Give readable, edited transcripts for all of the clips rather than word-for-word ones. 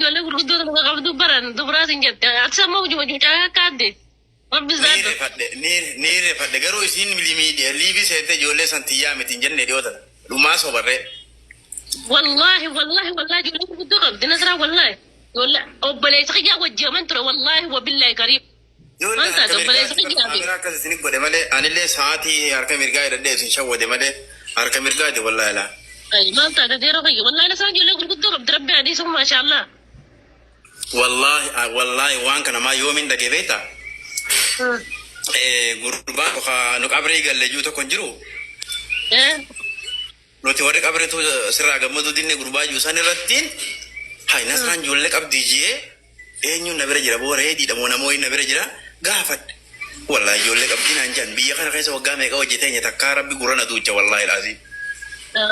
Ijoollee gurguddoo tokko qabdu baran dubraa sin jette. Ati ammoo hojii mucaa akka adde. Rabbi Ni zaaddu. refadhe ni ni refadhe garuu isiin miidiyaa liivii seentee ijoollee san tiyyaa miti hin jenne dhiyoo tana. Dhumaa sobarree. Wallaahi wallaahi wallaahi ijoollee gurguddoo qabdi Nasraa wallaahi. Ijoollee obboleessa kiyyaa wajjiaman ture wallaahi wabillaahi kariim. Ijoollee Maal taate harka obboleessa mirgaati kiyyaa fi. kaameraa akkas isin godhe malee anillee sa'aatii harka mirgaa hidhadhee isin shawwade malee harka mirgaati wallaahi laa. Maal taate deeroo kiyya wallaahi Nasraa ijoollee gurguddoo qabdi rabbi hadiisuun maashaallah. Wallaahi wallaahi waan kana maa yoomiin dhagee beektaa? Gurbaan tokko nu qabrii galle jiru tokko hin jiru. Nuti warri qabriitu sirraa gammaduu dinne gurbaa jiru san irrattiin hay Nasraan ijoollee qabdi jee eenyuun na bira jira boo reediidha moo namoonni na bira jira gaafadhe. Wallaahi ijoollee qabdii naan jedhan biyya kana keessa waggaa meeqa hojjetee enya takkaa rabbi gurra na duucha wallaahi laazim.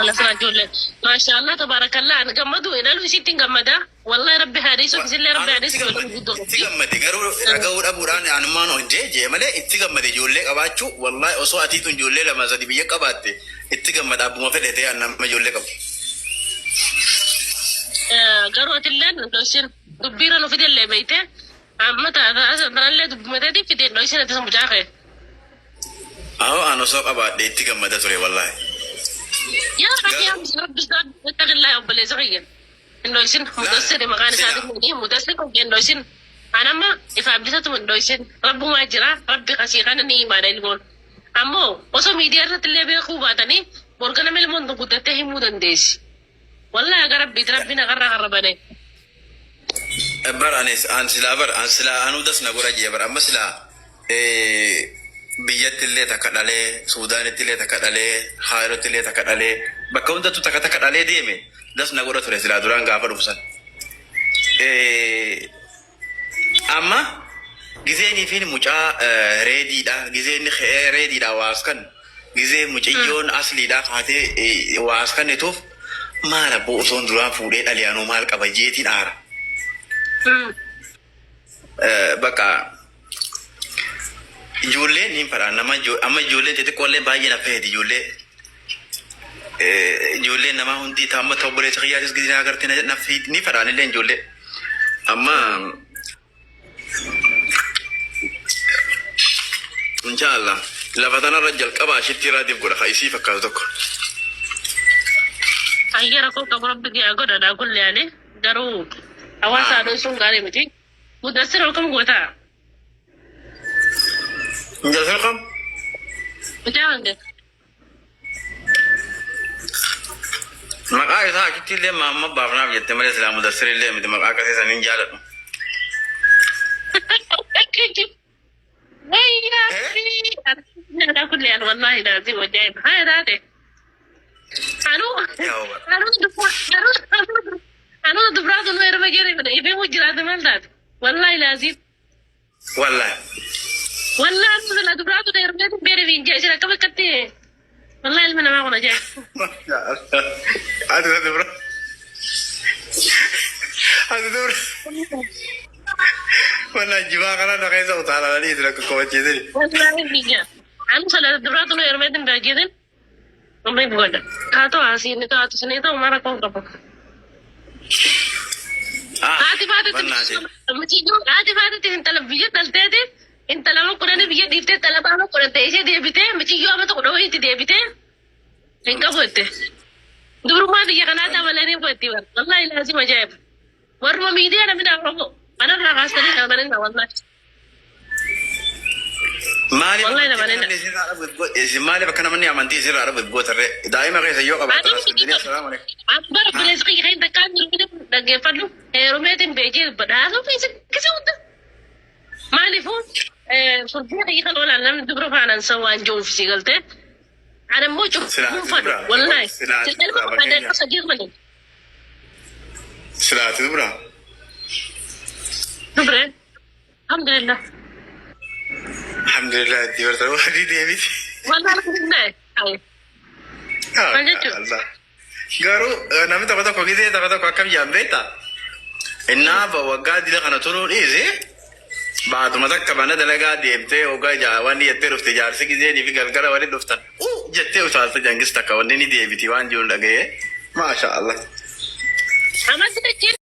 Nasraa ijoollee maashaallah tabaarakallah ani gammadu hidhalu isitti hin gammada wallahi rabbi haadhiisuuf isillee rabbi Anu haadhiisu itti ijoollee gammade gurguddoo itti qabdi. gammade garuu dhaga'uu dhabuudhaan anumaan hojjee jee malee itti gammade ijoollee qabaachuu wallaahi osoo atiituun ijoollee lama sadi biyya qabaatte itti gammada abbuma fedhe ta'e an nama ijoollee qabu. Garuu atilleen isin dubbiirra nu fidellee beeyte amma tanallee dubbimateeti fideen dho'isin ati mucaa kee. Ahoo an osoo qabaadhe itti gammada ture wallaahi. Yaa rabbi Garuu yaa rabbi ittaqillaa obboleessa kiyya. Hin dho'isin mudassiri maqaan silaa isaatiin mudassir hin dho'isin. Anamma ifa abdisatu hin dho'isin rabbumaa jira rabbi kasii kana ni imaana ilmoon. Ammoo osoo miidiyaa irratti illee beekuu baatanii borga nama ilmoon tun guddattee himuu dandeessi. Wallahi aga rabbiiti rabbiin hakarraa karra bane. Bar anis an silaa bar an silaa anuu das na godha jee bar amma silaa biyyatti illee takka dhalee Suudaanitti illee takka dhalee Kaayirotti illee takka dhalee bakka hundattuu takka takka dhalee deeme das na godha ture silaa duraan gaafa dhufu san. Amma gizeenii fi mucaa reediidha gizeen ka'ee reediidha waas kan gizee mucayyoon asliidha kaatee waas kannituuf maal abboo osoon duraan fuudhee dhale anuu maal qaba jeetiin aara. Bakka ijoolleen hin fadhaan nama amma ijoolleen xixiqqoollee baay'ee na fayyadi ijoollee ijoolleen namaa hundi ta amma ta obboleessa kiyyaatis gizee agartee na ni fadhaan illee ijoollee amma inshaallah lafa tanarra jalqaba ashitti irraatiif godha ka isii fakkaatu tokko. Ayya rakkoo qabu rabbi yaa godhadha kulli ani garuu hawaasa haadha sun gaarii miti. Mudassir akkam gootaa? Mudassir kam? Mucaa hanga. Maqaa isaa achitti illee maamma baafnaaf jette malee silaa Mudassir illee miti maqaa akkasii saniin jaaladhu. Wayyaa kulli an wallahi laazim ajaa'ib haa taate. Anuu Yaa Omar. anuu anuu anuu dubraatu nu erma jere ifee jiraate maal taate? Wallahi laazim. Wallahi. Wallahi anuu sila dubraatu nu erma beere fiin jee jira akkam akkatti wallahi ilma namaa kun ajaa'ib. Ati isa dubra. Ati dubra. Wallahi jibaa kana na keessa utaalanii isin akka komachiisani. Wallahi biyya. Anuu sila dubraatu nu erma beekeetin. Umrii booda. Haa ta'u asiin ta'u ati sinii ta'u mara koo qabu. Haati faatetti haati faatetti intala biyya dhalteeti intala ama kudhanii biyya dhiiftee intala ama kudhan ta'e ishee deebitee michiyyoo ama tokko wayiitti deebitee hin qabu jette. Dubrummaa biyya kanaa ta'a malee ni qabu jetti. Wallaahi laazim ajaa'iba. Warruma miidiyaa namni Oromoo kanarraa kaastanii dhaabanii wallaahi. Maaliif Wallahi amantii nama akka nena. namni isinirraa dhabu if go- isin maaliif akka namni amantii isinirraa dhabu if gootarree daa'ima keessa yoo qabaattan as fidanii assalaamu alaikum. Bara obboleessi kiyya kan takkaa jiru dhaggeeffadhu heerumeetiin beekee badhaasuu fi sikkisee hunda. Maaliifuu furdina kiyya kan oolaan namni dubra faanaan san waan jiruuf si galtee. Ana immoo Silaa cubbuu ati fadhu dubra wallaahi. silaa ati Silaa dubra ilma fakkeenyaaf sadii malee. silaa ati dubra Dubree. Alhamdulillah. alhamdulillah itti barta wadii deebiti. Wallahi alhamdulillah. Maal jechuun? Allah. Garuu namni tokko tokko gisee tokko tokko akkam jedhan beektaa? Innaa waggaa dila kana turuu dhiisi baatuma takka mana dalagaa deemtee hoggaa wanni jettee dhufte jaarsi giseenii fi galgala waliin dhuftan uu jettee utaalte jangis takka wanni ni deebiti waan jiru dhaga'ee maasha Allah. Amatti dachee.